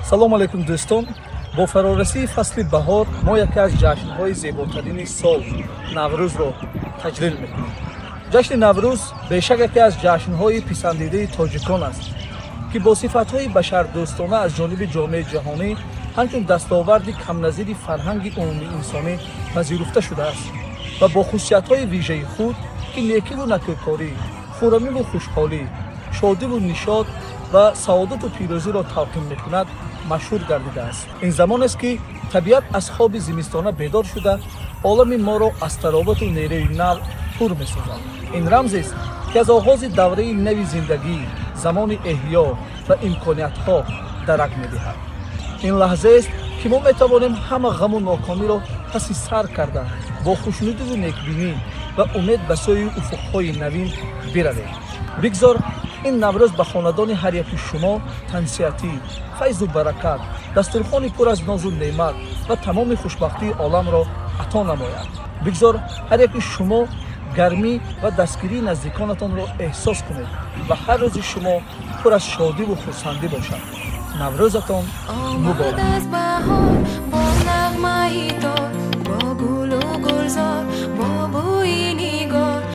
Салом алейкум, дӯстон! Бо фарорасии фасли баҳор мо яке аз ҷашнҳои зеботарини сол, Наврӯзро таҷлил мекунем. Ҷашни Наврӯз бешак яке аз ҷашнҳои писандидаи тоҷикон аст, ки бо сифатҳои башардӯстона аз ҷониби ҷомеаи ҷаҳонӣ ҳамчун дастоварди камназири фарҳанги умумиинсонӣ пазируфта шудааст ва бо хусусиятҳои вижаи худ, ки некиву накӯкорӣ, хуррамиву хушҳолӣ, шодиву нишод ва саодату пирӯзиро талқин мекунад, машҳур гардидааст. Ин замонест, ки табиат аз хоби зимистона бедор шуда, олами моро аз таровату нерӯи нав пур месозад. Ин рамзест, ки аз оғози давраи нави зиндагӣ, замони эҳё ва имкониятҳо дарак медиҳад. Ин лаҳзаест, ки мо метавонем ҳама ғаму нокомиро паси сар карда, бо хушнудиву некбинӣ ва умед ба сӯи уфуқҳои навин биравем. Бигзор ин Наврӯз ба хонадони ҳар яки шумо тансиҳатӣ, файзу баракат, дастурхони пур аз нозу неъмат ва тамоми хушбахтии оламро ато намояд. Бигзор ҳар яки шумо гармӣ ва дастгирии наздиконатонро эҳсос кунед ва ҳар рӯзи шумо пур аз шодиву хурсандӣ бошад. Наврӯзатон муборак! Омад аз баҳор.